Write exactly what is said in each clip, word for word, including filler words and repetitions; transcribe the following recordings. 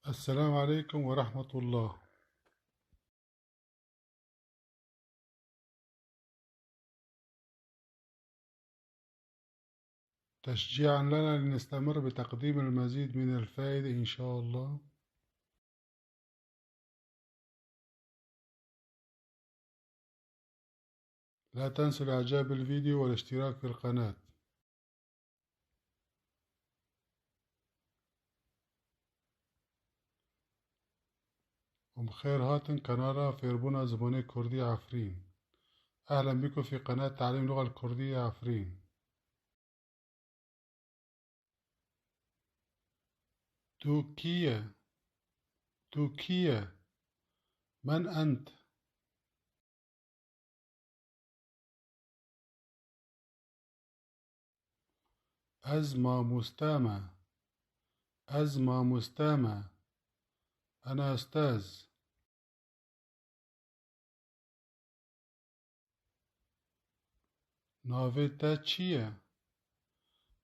السلام عليكم ورحمة الله. تشجيعا لنا لنستمر بتقديم المزيد من الفائدة إن شاء الله. لا تنسوا الإعجاب بالفيديو والاشتراك في القناة. Û bi xêr hatin kanala Fêrbûna Zimanê Kurdî Efrîn. أهلا بكم في قناة تعليم اللغة الكردية عفرين. Tu kî ye? Tu kî ye? من أنت؟ Ez mamoste me. Ez mamoste me. أنا أستاذ. Navê te çi ye?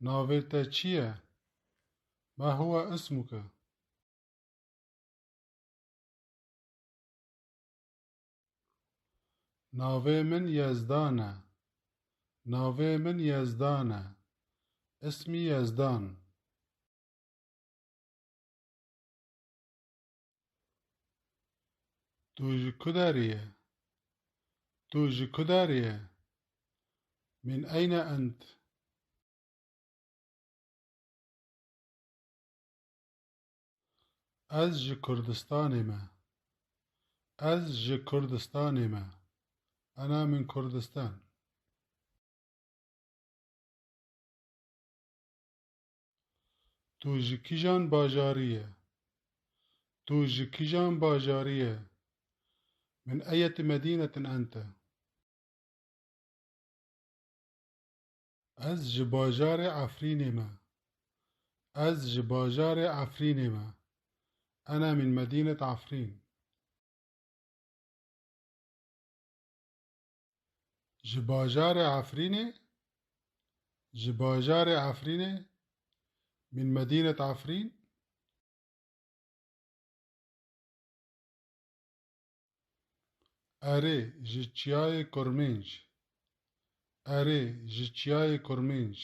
Navê te çi ye? ما هو اسمك؟ Navê min Yezdan e. Navê min Yezdan e. اسمي يزدان. Tu ji ku derê ye? Tu ji ku derê ye? من أين أنت؟ Ez ji Kurdistanê me. Ez ji Kurdistanê me. أنا من كردستان. Tu ji kîjan bajarî ye? Tu ji kîjan bajarî ye? من أية مدينة أنت؟ Ez ji bajarê Efrînê me. Ez ji bajarê Efrînê me. أنا من مدينة عفرين. Ji bajarê Efrînê? Ji bajarê Efrînê? من مدينة عفرين؟ Erê, ji Çiyayê Kurmênc. Erê, ji Çiyayê Kurmênc.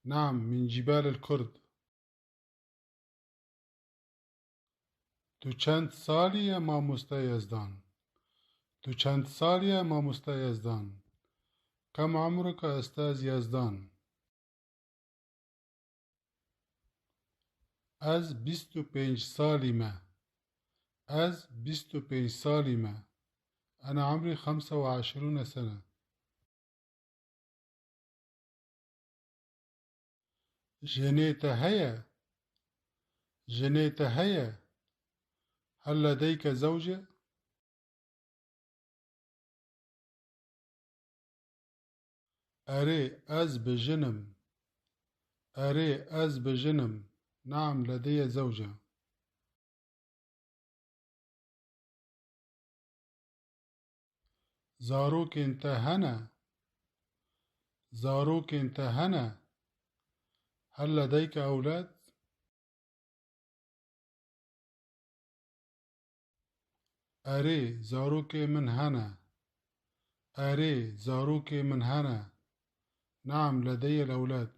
نعم، من جبال الكرد. Tu çend salî ye, mamoste Yezdan? Tu çend salî ye, mamoste Yezdan? كم عمرك أستاذ يزدان؟ Ez bîst û pênc salî me. Ez bîst û pênc salî me. أنا عمري خمسة وعشرون سنة. Jinê te heye? Jinê te heye? هل لديك زوجة؟ Erê, ez bi jin im. Erê, ez bi jin im. نعم، لدي زوجة. Zarokên te hene? Zarokên te hene? هل لديك أولاد؟ Erê, zarokên min hene. Erê, zarokên min hene. نعم، لدي الأولاد.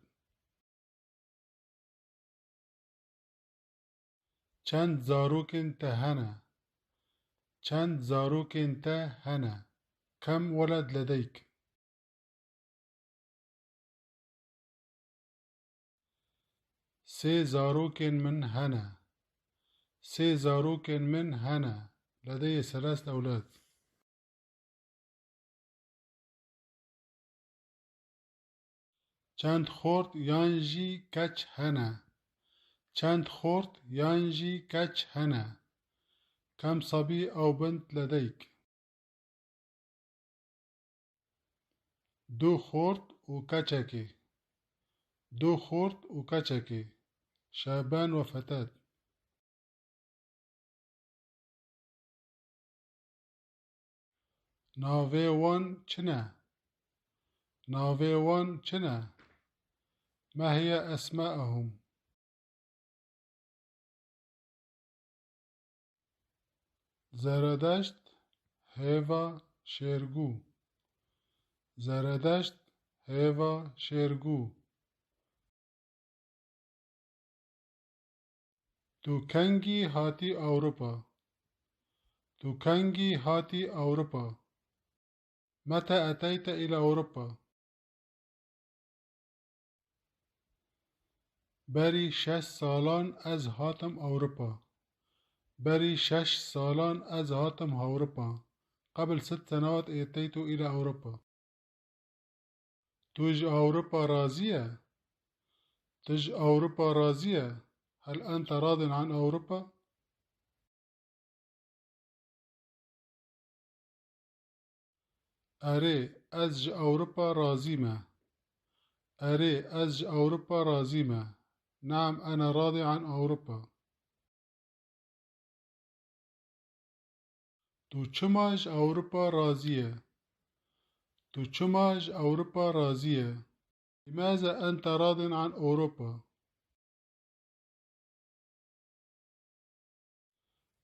Çend zarokên te hene? Çend zarokên te hene? كم ولد لديك؟ Sê zarokên min hene. Sê zarokên min hene. لدي ثلاثة أولاد. Çend xort yan jî keç hene? Çend xort yan jî keç hene? كم صبي أو بنت لديك؟ Du xort û keçekê. Du xort û keçekê. شابان وفتاة. Navê wan çi ne? Navê wan çi ne? ما هي أسماءهم؟ Zeredeşt hêva şêrgû. Zeredeşt hêva şêrgû. Tu kengî hatî Ewropa? Tu kengî hatî Ewropa? Mete eteyte île Ewropa? Berî şeş salan ez hatim Ewropa. Berî şeş salan ez hatim Ewropa. قبل ست سنوات اتيت إلى أوروبا. Tu ji Ewropa razî ye? Tu ji Ewropa razî ye? هل أنت راض عن أوروبا؟ Erê, ez ji Ewropa razî me. Erê, ez ji Ewropa razî me. نعم، أنا راضي عن أوروبا. Tu çima ji Ewropa razî ye? Tu çima ji Ewropa razî ye? لماذا أنت راض عن أوروبا؟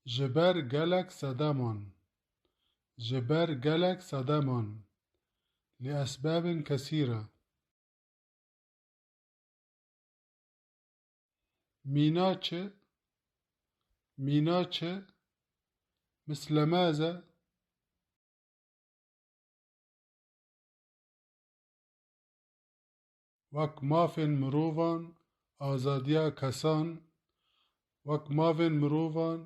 Ji ber gelek sedeman. Ji ber gelek sedeman. لأسباب كثيرة. Mîna çi? Mîna çi? مثل ماذا؟ Wek mafên mirovan, azadiya kesan, wek mafên mirovan,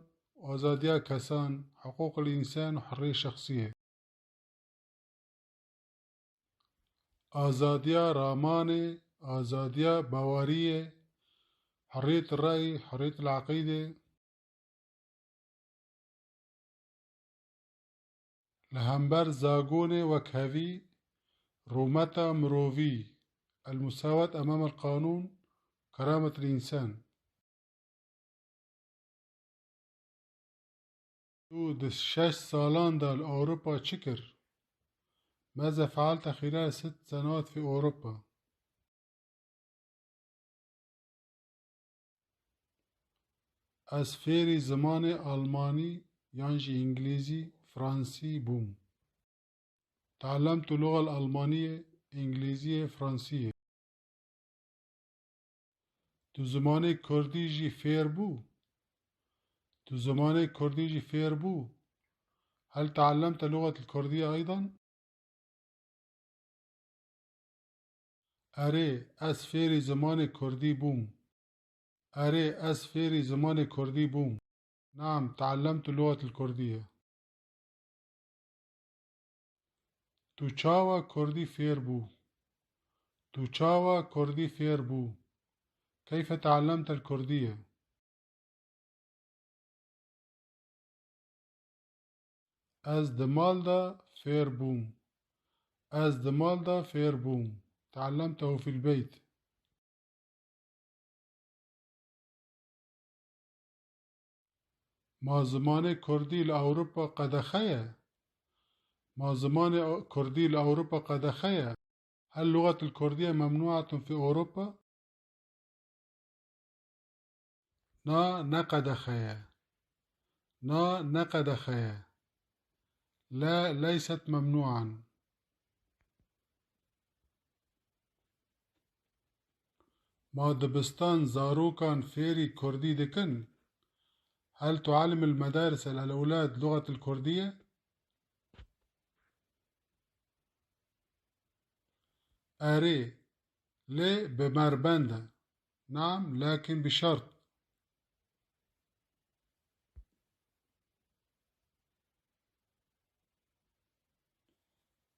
azadiya kesan, حقوق الإنسان و حرية شخصية. Azadiya ramanê, azadiya baweriyê, حرية الرأي، حرية العقيدة. Li hember zagonê wekhevî, rûmeta mirovî، المساواة أمام القانون، كرامة الإنسان. Tu di şeş salan de li Ewropa çi kir? ماذا فعلت خلال ست سنوات في أوروبا؟ Ez fêrî zimanê almanî yan jî îngilîzî, fransî bûm. تعلمت اللغة الألمانية، إنجليزية، فرنسية. Tu zimanê kurdî jî fêr bû? Tu zimanê kurdî jî fêr bû? هل تعلمت اللغة الكردية أيضا؟ Erê, ez fêrî zimanê kurdî bûm. Erê, ez fêrî zimanê kurdî bûm. نعم، تعلمت اللغة الكردية. Tu çawa kurdî fêr bû? Tu çawa kurdî fêr bû? كيف تعلمت الكردية؟ Ez di mal de fêr bûm. Ez di mal de fêr bûm. تعلمته في البيت. Ma zimanê kurdî li Ewropa qedexe ye? Ma zimanê kurdî li Ewropa qedexe ye? هل اللغة الكردية ممنوعة في أوروبا؟ Na, ne qedexe ye. Na, ne qedexe ye. لا، ليست ممنوعا. Ma dibistan zarokan fêrî kurdî dikin? هل تعلم المدارس الأولاد لغة الكردية؟ Erê, lê bi merbend e. نعم، لكن بشرط.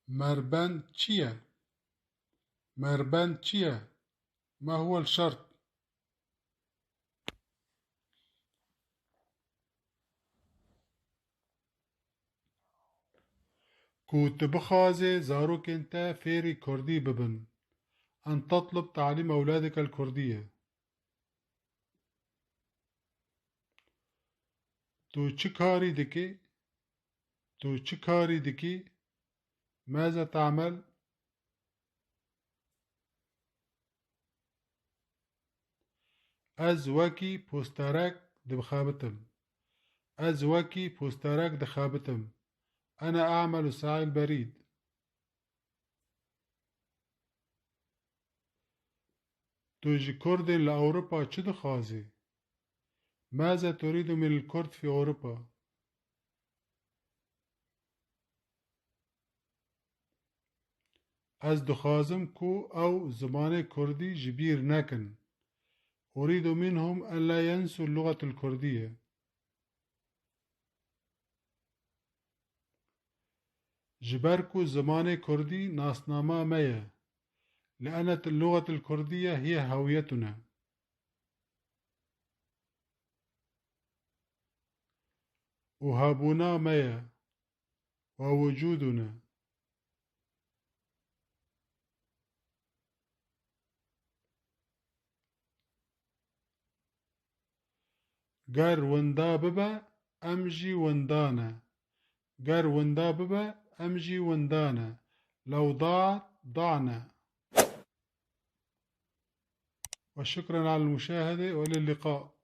Merbend çi ye? Merbend çi ye? ما هو الشرط؟ Ku tu bixwazê zarokên te fêrî kurdî bibin. أن تطلب تعليم أولادك الكردية. Tu çi karî dikî? Tu çi karî dikî? ماذا تعمل؟ Ez wekî posterek dibixebitim. Ez wekî posterek dixebitim. Ene a'melu sa'il berîd. Tu ji Kurdên li Ewropa çi dixwazî? Maze turidu min il Kurd fî Ewropa? Ez dixwazim ku ew zimanê kurdî ji bîr nekin. Uridu minhum en la yensu lugatul kurdiye. Ji ber ku zimanê kurdî nasnama me ye. Li enet lugatul kurdiye hiye hewiyetune. û hebûna me ye, we wicûdûne. Ger winda bibe, em jî winda ne. Ger winda bibe, em jî winda ne. Lew dat, dane. وشكرا على المشاهدة وإلى اللقاء.